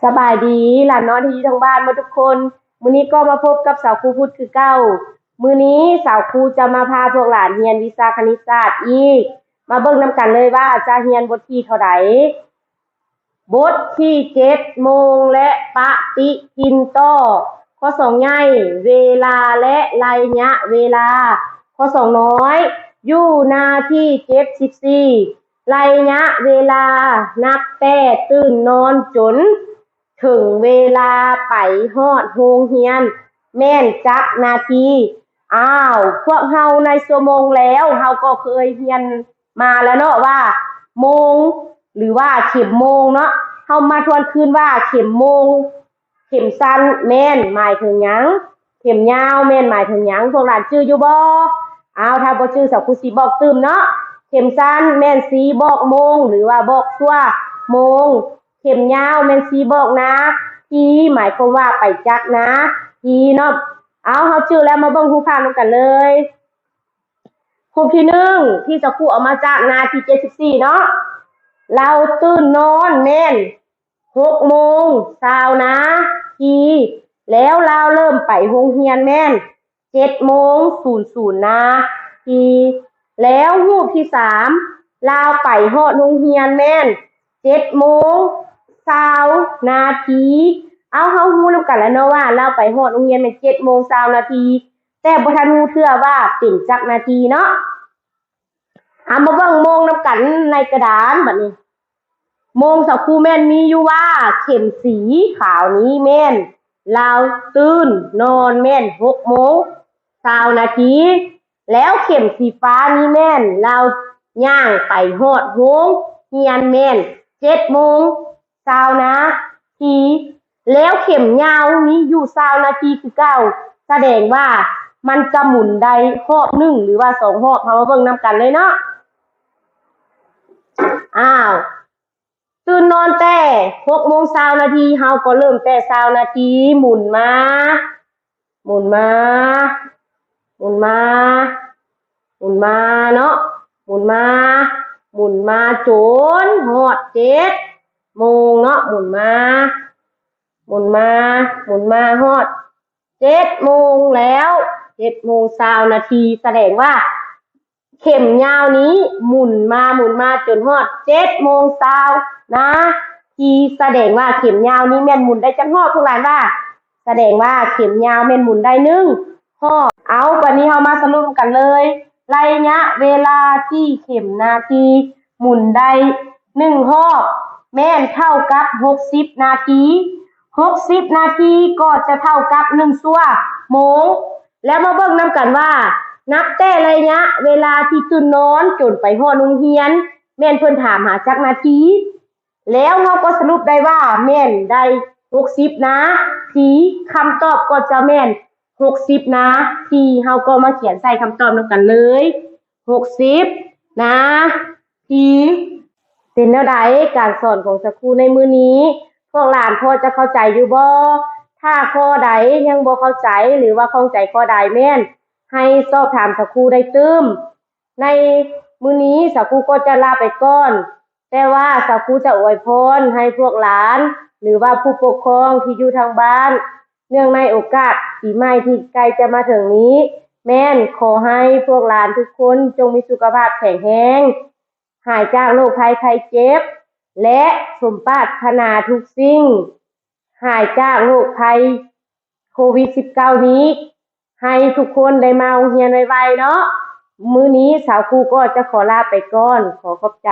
ສະບາຍດີຫຼານນ້ອຍທີ່ຢູ່ທາງບ້ານໝົດທຸກຄົນ. ມື້ນີ້ກໍມາພົບກັບສາວຄູພຸດຄືເກົ່າ. ມື້ນີ້ສາວຄູຈະມາພາພວກຫຼານຮຽນວິຊາຄະນິດສາດອີກ. ມາເບິ່ງນຳກັນເລີຍວ່າຈະຮຽນບົດທີເທົ່າໃດ. ບົດທີເຈັດ ໂມງ ແລະ ປະຕິທິນຕໍ່. ຂໍ້ສອງໃຫຍ່ ເວລາ ແລະ ໄລຍະເວລາ. ຂໍ້ສອງນ້ອຍ ຢູ່ໜ້າທີເຈັດສິບສີ່ ໄລຍະເວລານັບແຕ່ຕື່ນນອນຈົນເຖິງເວລາໄປຮອດໂຮງຮຽນແມ່ນຈັກນາທີ? ອ້າວ ພວກເຮົາໃນຊົ່ວໂມງແລ້ວ ເຮົາກໍເຄີຍຮຽນມາແລ້ວເນາະວ່າໂມງ ຫຼືວ່າເຂັມໂມງເນາະ. ເຮົາມາທວນຄືນວ່າເຂັມໂມງ ເຂັມສັ້ນແມ່ນໝາຍເຖິງຫຍັງ? ເຂັມຍາວແມ່ນໝາຍເຖິງຫຍັງ? ພວກຫຼານຈື່ຢູ່ບໍ່? ອ້າວ ຖ້າບໍ່ຈື່ ສາວຄູຊິບອກຕື່ມເນາະ. ເຂັມສັ້ນແມ່ນຊີ້ບອກໂມງ ຫຼືວ່າບອກຊົ່ວໂມງ. ເຂັມຍາວແມ່ນຊີ້ບອກນາທີ ໝາຍຄວາມວ່າໄປຈັກນາທີເນາະ. ເອົາ ເຮົາຈື່ແລ້ວ ມາເບິ່ງຮູບພາບນຳກັນເລີຍ. ຮູບທີໜຶ່ງ ທີ່ສາວຄູເອົາມາຈາກໜ້າທີເຈັດສິບສີ່ເນາະ. ລາວຕື່ນນອນແມ່ນ ຫົກໂມງຊາວນາທີ ແລ້ວລາວເລີ່ມໄປໂຮງຮຽນແມ່ນເຈັດໂມງສູນສູນນາທີ ແລ້ວຮູບທີສາມ ລາວໄປຮອດໂຮງຮຽນແມ່ນເຈັດໂມງຊາວນາທີ. ເອົາ ເຮົາຮູ້ນຳກັນແລ້ວເນາະວ່າລາວໄປຮອດໂຮງຮຽນແມ່ນເຈັດໂມງຊາວນາທີ ແຕ່ບໍ່ທັນຮູ້ເທື່ອວ່າເປັນຈັກນາທີເນາະ. ເອົາ ມາເບິ່ງໂມງນຳກັນໃນກະດານບັດນີ້. ໂມງສາວຄູແມ່ນມີຢູ່ວ່າ ເຂັມສີຂາວນີ້ແມ່ນລາວຕື່ນນອນແມ່ນຫົກໂມງຊາວນາທີ ແລ້ວເຂັມສີຟ້ານີ້ແມ່ນລາວຍ່າງໄປຮອດໂຮງຮຽນແມ່ນເຈັດໂມງຊາວນາທີ ແລ້ວເຂັມຍາວນີ້ຢູ່ຊາວນາທີຄືເກົ່າ. ສະແດງວ່າມັນຈະໝູນໄດ້ຮອບໜຶ່ງ ຫຼືວ່າສອງຮອບ ເຮົາມາເບິ່ງນຳກັນເລີຍເນາະ. ອ້າວ ຕື່ນນອນແຕ່ຫົກໂມງຊາວນາທີ ເຮົາກໍເລີ່ມແຕ່ຊາວນາທີ ໝູນມາ ໝູນມາ ໝູນມາ ໝູນມາເນາະ ໝູນມາ ໝູນມາຈົນຮອດເຈັດໂມງເນາະ ໝູນມາ ໝູນມາ ໝູນມາຮອດເຈັດໂມງແລ້ວ ເຈັດໂມງຊາວນາທີ ສະແດງວ່າ ເຂັມຍາວນີ້ໝູນມາໝູນມາຈົນຮອດເຈັດໂມງຊາວນາທີ ສະແດງວ່າເຂັມຍາວນີ້ແມ່ນໝູນໄດ້ຈັກຮອບ? ພວກຫຼານວ່າ ສະແດງວ່າເຂັມຍາວແມ່ນໝູນໄດ້ໜຶ່ງຮອບ. ເອົາ ບາດນີ້ເຮົາມາສະຫຼຸບກັນເລີຍ ໄລຍະເວລາທີ່ເຂັມນາທີໝູນໄດ້ໜຶ່ງຮອບ ແມ່ນເທົ່າກັບຫົກສິບນາທີ ຫົກສິບນາທີກໍຈະເທົ່າກັບໜຶ່ງຊົ່ວໂມງ. ແລ້ວມາເບິ່ງນຳກັນວ່າ ນັບແຕ່ໄລຍະເວລາທີ່ຕື່ນນອນຈົນໄປຮອດໂຮງຮຽນ ແມ່ນເພິ່ນຖາມຫາຈັກນາທີ? ແລ້ວເຮົາກໍສະຫຼຸບໄດ້ວ່າແມ່ນໄດ້ຫົກສິບນາທີ ຄຳຕອບກໍຈະແມ່ນຫົກສິບນາທີ ເຮົາກໍມາຂຽນໃສ່ຄຳຕອບນຳກັນເລີຍ ຫົກສິບນາທີ. ເປັນແນວໃດການສອນຂອງສາຄູໃນມື້ນີ້? ພວກຫຼານພໍຈະເຂົ້າໃຈຢູ່ບໍ່? ຖ້າຂໍ້ໃດຍັງບໍ່ເຂົ້າໃຈ ຫຼືວ່າຂ້ອງໃຈຂໍ້ໃດແມ່ນໃຫ້ສອບຖາມສາຄູໄດ້ຕື່ມ. ໃນມື້ນີ້ສາຄູກໍຈະລາໄປກ່ອນ, ແຕ່ວ່າສາຄູຈະອວຍພອນໃຫ້ພວກຫຼານ ຫຼືວ່າຜູ້ປົກຄອງທີ່ຢູ່ທາງບ້ານ ເນື່ອງໃນໂອກາດປີໃໝ່ທີ່ໃກ້ຈະມາເຖິງນີ້ ແມ່ນຂໍໃຫ້ພວກຫຼານທຸກຄົນຈົ່ງມີສຸຂະພາບແຂງແຮງ, ຫາຍຈາກໂລກໄພໄຂ້ເຈັບ ແລະ ສົມປາດຖະໜາທຸກສິ່ງ, ຫາຍຈາກໂລກໄພໂຄວິດສິບເກົ້ານີ້ ໃຫ້ທຸກຄົນໄດ້ມາໂຮງຮຽນໄວໆເນາະ. ມື້ນີ້ສາວຄູກໍຈະຂໍລາໄປກ່ອນ. ຂໍຂອບໃຈ.